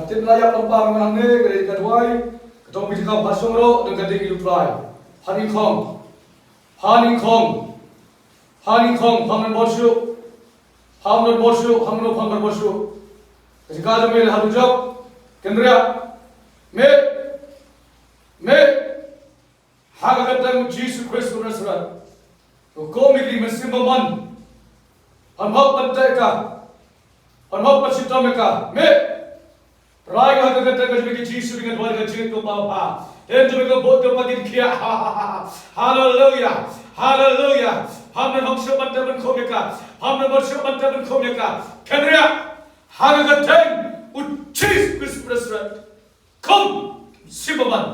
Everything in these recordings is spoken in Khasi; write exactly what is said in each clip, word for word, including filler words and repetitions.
Tip la ïap lem bam ngan hangne ka dei ka duwai. Ka tong phi ka ba shong ro dang ka dei ki lutrai. Hani khong. Hani khong. Hani khong. Pham nan bor shu. Pham nan bor shu. Pham nan pham nan bor shu. Ka jaka jong me ha dujok. Kynriah. Me. Me. Ha ka kyrteng u Jisu Khrist u Nasaret. Ko ko mi ki mynsiem bymman. Phan hok ban teh ka. Phan hok ban shitom ïa ka. Me. Rai ha ka kyrteng ka jong u Jisu, nga duwai ka jingim ko ba ha. Ten jong ko bot ko ba kin khia. Ha ha ha. Haleluya. Haleluya. Pham nan hok shuh ban teh ban khum ïa ka. Pham nan bor shuh ban teh ban khum ïa ka. Kynriah. Ha ka kyrteng u Jisu Khrist u Nasaret. Khum, mynsiem bymman.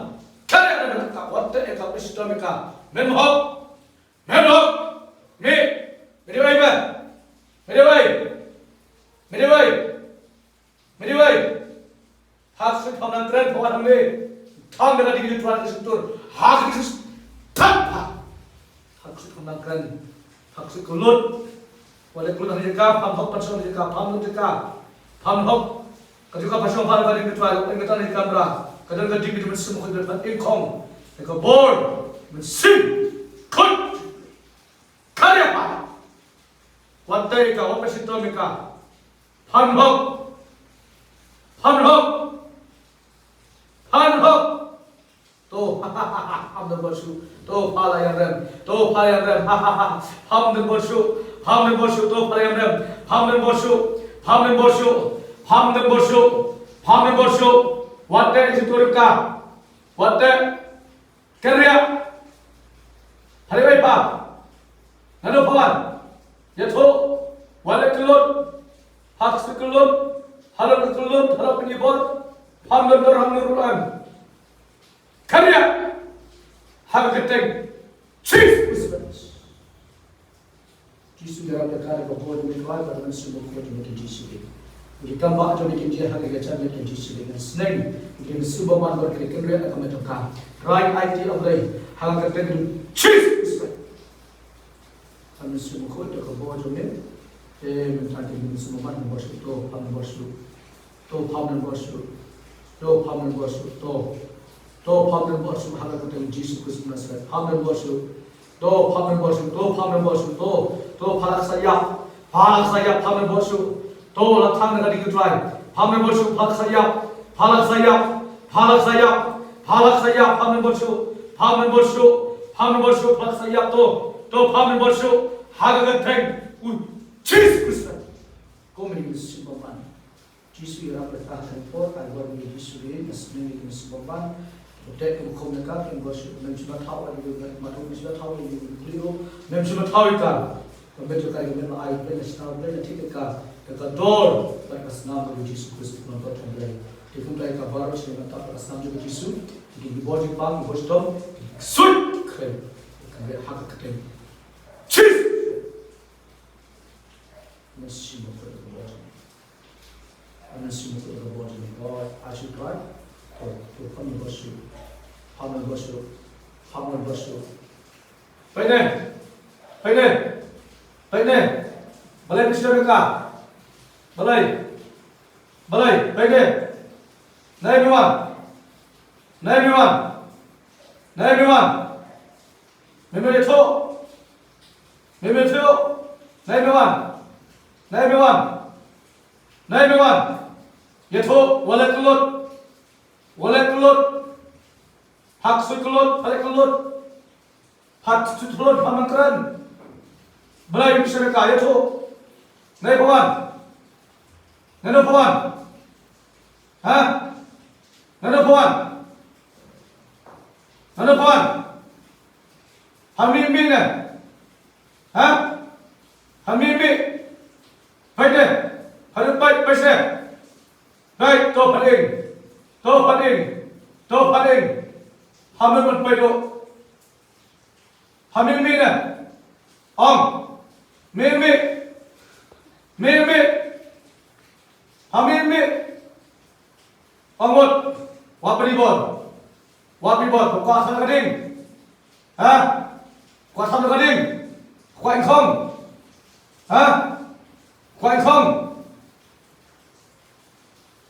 Kynriah na ka wat teh ka, phi shitom ïa ka. Men hok. Men hok. Me. Me dei wei me. Me dei wei. Me dei wei. Me dei wei. Ha ka sut pham nang kren, pham nang me. Thang da ka ding li tuan ka sut tur. Ha ka sut. Thang ha. Ha ka sut pham nang kren. Ha ka sut ka lut. Wat leh ka lut ha ka jaka, pham hok, pham shong ha ka jaka, pham lut ha ka jaka. Pham hok. Ka jaka pham shong pham ka ding ka tuai, ka ding ka tuai ka kamra. Ka dang ka ding ka ding mynsiem ko ka dang in khong. Ka bor. Mynsiem. Khut. Kynriah pha. Wat teh ka, wat pha shitom ïa ka. Phan hok. Phan hok. Phan hok. To, pham nan bor shu. To, pha la ïa rem. To, pha la ïa rem. Pham nan bor shu. Pham nan bor shu. To, pha la ïa rem. Pham nan bor shu. Pham nan bor shu. Pham nan bor shu. Pham nan bor shu. Wat teh shi tur ka. Wat teh. Kynriah. Hali wei pha. Nanu pha wan. Ïathuh. Wat leh ka lut. Ha ka sut ka lut. Halor ka lut. Halor ka ni bor. Pham dor dor ha mnu ruh em. Kynriah. Ha ka kyrteng Jisu Khrist. Jisu ïarap ïa ka da ka bor jong me Trai bad ka mynsiem bakhuid jong me Jisu. Ki kam ba jong me ki jia ha ka jan jong me Jisu, ngan sneng ïa ki mynsiem bymman bad ki kynriah da ka met jong ka. Trai ai ti ïa U Blei ha ka kyrteng Jisu Khrist. Ka mynsiem bakhuid da ka bor jong me. Amen. Tang ki mynsiem bymman, bor shu, to, pham bor shu. To, pham nan bor shu. To, pham nan bor shu. To. To, pham nan bor shu ha ka kyrteng Jisu Khrist u Nasaret. Pham nan bor shu. To, pham nan bor shu. To, pham nan bor shu. To. To, pha la ksa ïap. Pha la ksa ïap, pham nan bor shu. To, la thang na ka ding ka trai. Pham nan bor shu, pha la ksa ïap. Pha la ksa ïap. Pha la ksa ïap. Pha la ksa ïap, pham nan bor shu. Pham nan bor shu. Pham nan bor shu, pha la ksa ïap to. To, pham nan bor shu. Ha ka kyrteng u Jisu Khrist. Ko mini mynsiem bymman. Jisu ïarap ïa ka ha kane ka por, ai bor ïa Jisu ïa ka sneng ïa ka mynsiem bymman. Protect ïa ka khun ïa ka, ïa ka bor shu, mem shu ba thaw ïa ka, ma tu mem shu ba thaw ïa ka, mem shu ba thaw ïa ka. Ka met ïa ka, ïa ka met ba ai, Blei na shnam, Blei na thik ïa ka, ïa ka dor, bad ka snam ka Jisu Khrist, ka nongpynim Blei. Te kumta ïa ka baroh shi nga tap ka snam jong Jisu, ïa ki bor jingpang, ki bor shitom, suit, kren, ka met ha ka kyrteng Jisu. Mynsiem bakhuid ka bor jong me. Mynsiem bakhuid ka bor jong me. Lord, I should try. To, to, pham nan bor shu. Pham nan bor shu. Pham nan bor shu. Peit ne. Peit ne. Peit ne. Balei phi shu da ka? Balei? Balei? Peit ne. Nai me wan. Nai me wan. Nai me wan. Me me ïathuh. Me me ïathuh. Nai me wan. Nai me wan. Nai me wan. Ïathuh, wat leh ka lut. Wat leh ka lut. Ha ka sut ka lut, ha ka sut ka lut. Ha ka sut ka lut, pham nang kren. Balei phi shu da ka, ïathuh. Nai pha wan. Nai pha wan. Ha? Nanu pha wan? Nanu pha wan? Ha mih mih ne? Ha? Ha mih mih? Peit ne? Ha mih peit, peit ne? Peit, to pha ding. To pha ding. To pha ding. Ha mih ban peit to. Ha mih mih ne? Ong. Mih mih. Mih mih. Ha mih mih. Ong mut. Wat pynbor. Wat pynbor. Kwah sam ka ding. Ha? Kwah sam ka ding. Kwah ing khong. Ha? Kwah ing khong.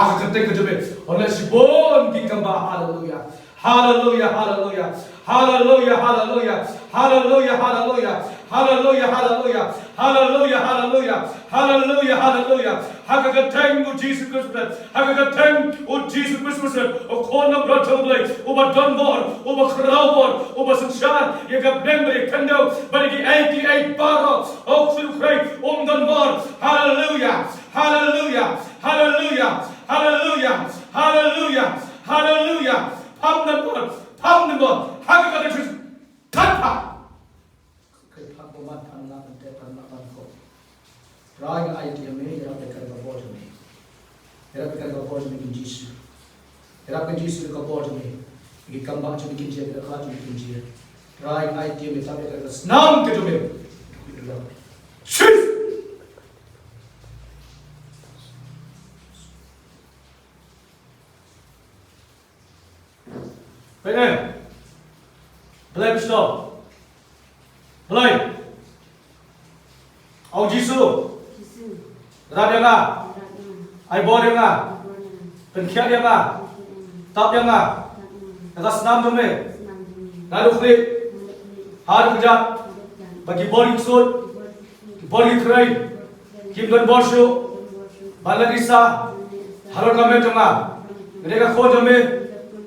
ha ka kyrteng ka jong me. Hynrei shibun ki kambah, haleluya. Haleluya, haleluya. Haleluya, haleluya. Haleluya, haleluya. Haleluya, haleluya. Haleluya, haleluya. Haleluya, haleluya. Ha ka kyrteng u Jisu Khrist. Ha ka kyrteng u Jisu Khrist. U khun langbrot jong U Blei. Uba don bor, uba khraw bor, uba synshar ïa ka bneng bad ïa ka khyndew bad ïa kiei kiei baroh. U Jisu Khrist um don bor. Haleluya. Haleluya. Haleluya. Haleluya. Haleluya. Haleluya. Pham don bor. Pham don bor. Ha ka kyrteng Jisu. Kata. Kyrpad ba man tang na kan te pan na man ko. Trai nga ai ïa me, ïarap ïa ka bor jong me. Ïarap ïa ka bor jong me kin Jisu. Ïarap kin Jisu ka bor jong me. Ki kambah jong me kin jia, ki kambah jong me kin jia. Trai nga ai ïa me, tap ïa ka snam ka jong me. Jisu. Peit ne. Blei pistol. Blei. Ong Jisu. Jisu. Rat ïa nga. Rat ïa nga. Ai bor ïa nga. Ai bor ïa nga. Pynkhiah ïa nga. Pynkhiah ïa nga. Tap ïa nga. Tap ïa nga. Ïa ka snam jong me. Snam jong me. Naduh khlieh. Naduh khlieh. Haduh kjat. Haduh kjat. Ba ki bor ki ksuid. Ki bor ki ksuid. Ki bor ki khrei. Ki bor ki khrei. Kim don bor shuh. Kim don bor shuh. Ban leh ïa sa. Ban leh ïa sa. Halor ka met jong nga. Halor ka met jong nga. Nga dei ka khun jong me. Nga dei ka khun jong me.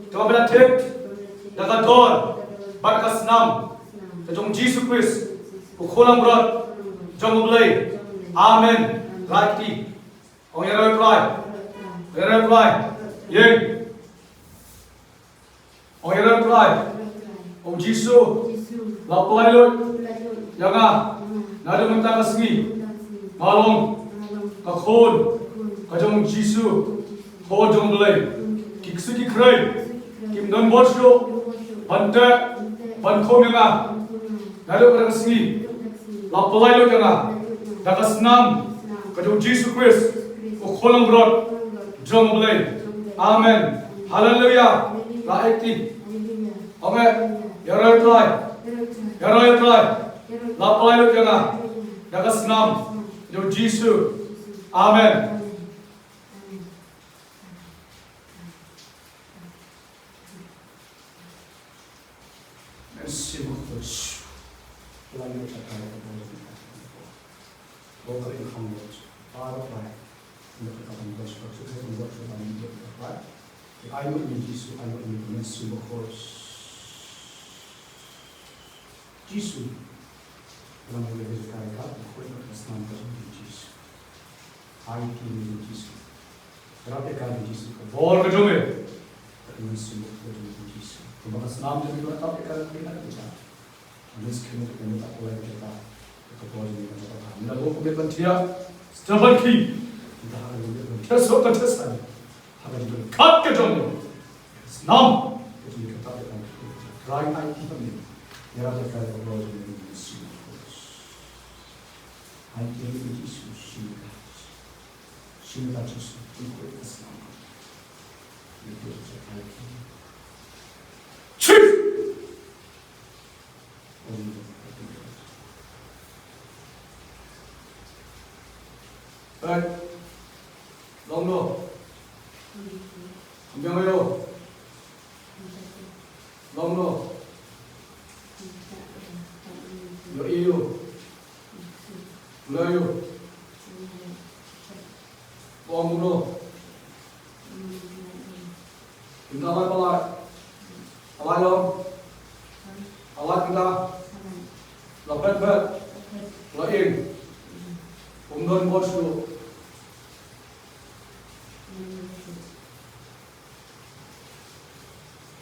Te nga pynthik. Nga pynthik. Da ka dor. Da ka dor. Bad ka snam. Snam. Ka jong Jisu Khrist. Jisu Khrist. U khun langbrot. U khun langbrot. Jong U Blei. Jong U Blei. Amen. Amen. Rai kti. Ong ïa Rai Trai. Ïa Rai Trai. Ïeng. Ong ïa Rai Trai. Ong Jisu. La pynlait lut. Ïa nga. Naduh mynta ka sngi. Nga long. Ka khun. Ka jong Jisu. Khun jong Blei. Ki ksuid ki khrei. Kim don bor shuh. Ban teh. Ban khum ïa nga. Naduh kata ka sngi. La pynlait lut ïa nga da ka snam ka jong Jisu Khrist, u khun langbrot jong U Blei. Amen. Haleluya. La ai kti. Amen. Ïa Rai Trai. Ïa Rai Trai. La pynlait lut ïa nga da ka snam ka jong Jisu. Amen. Mynsiem Bakhuid. Pynlait lut ïa ka. Ba ka ïing kham lut. Baroh bai. Lut ïa ka ban lut, lut ïa ka ban lut, lut ïa ka ban lut. Ai lut ïa Jisu, ai lut ïa Mynsiem Bakhuid. Jisu. Wan ïa ka, ïa ka, ïa ka, ïa ka snam ka jong Jisu. Ai ki ïa Jisu. Ïarap ïa ka Jisu. Ka bor ka jong me. Ka Mynsiem Bakhuid jong Jisu. Kumba ka snam jong me ka tap ïa ka, ïa ka, ïa ka. Ka Mynsiem Bakhuid ka tap ïa ka, ïa ka bor jong me ka tap. Mynta ba kum ïa ka thiah. Step ban ki. Mynta ha ka jong me ka thiah, so ka thiah sa. Ha ka jingkyrkhu ka jong me. Snam ka jingkyrkhu ka jong me. Trai ai ki ha me. Ïarap ïa ka bor jong me. Ai ki ha me Jisu, shim ka. Shim ka Jisu, kyrkhu ka snam. Jisu. Right. Long no. Kumbiang ayo. Long no. Yo iyo. Lo yo. Bom no. Ynda lai palai. Palai long. Palai ynda. La phet phet. La ing. Um don bor shuh.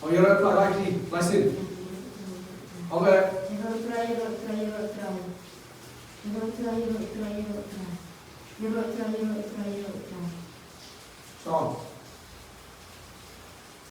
Ong ïa Rai Trai, Rai Trai, Rai Sin. Ong eh. Ïa Rai Trai, Ïa Rai Trai, Ïa Rai Trai. Ïa Rai Trai, Ïa Rai Trai, Ïa Rai Trai. Ïa Rai Trai, Ïa Rai Trai, Ïa Rai Trai. To,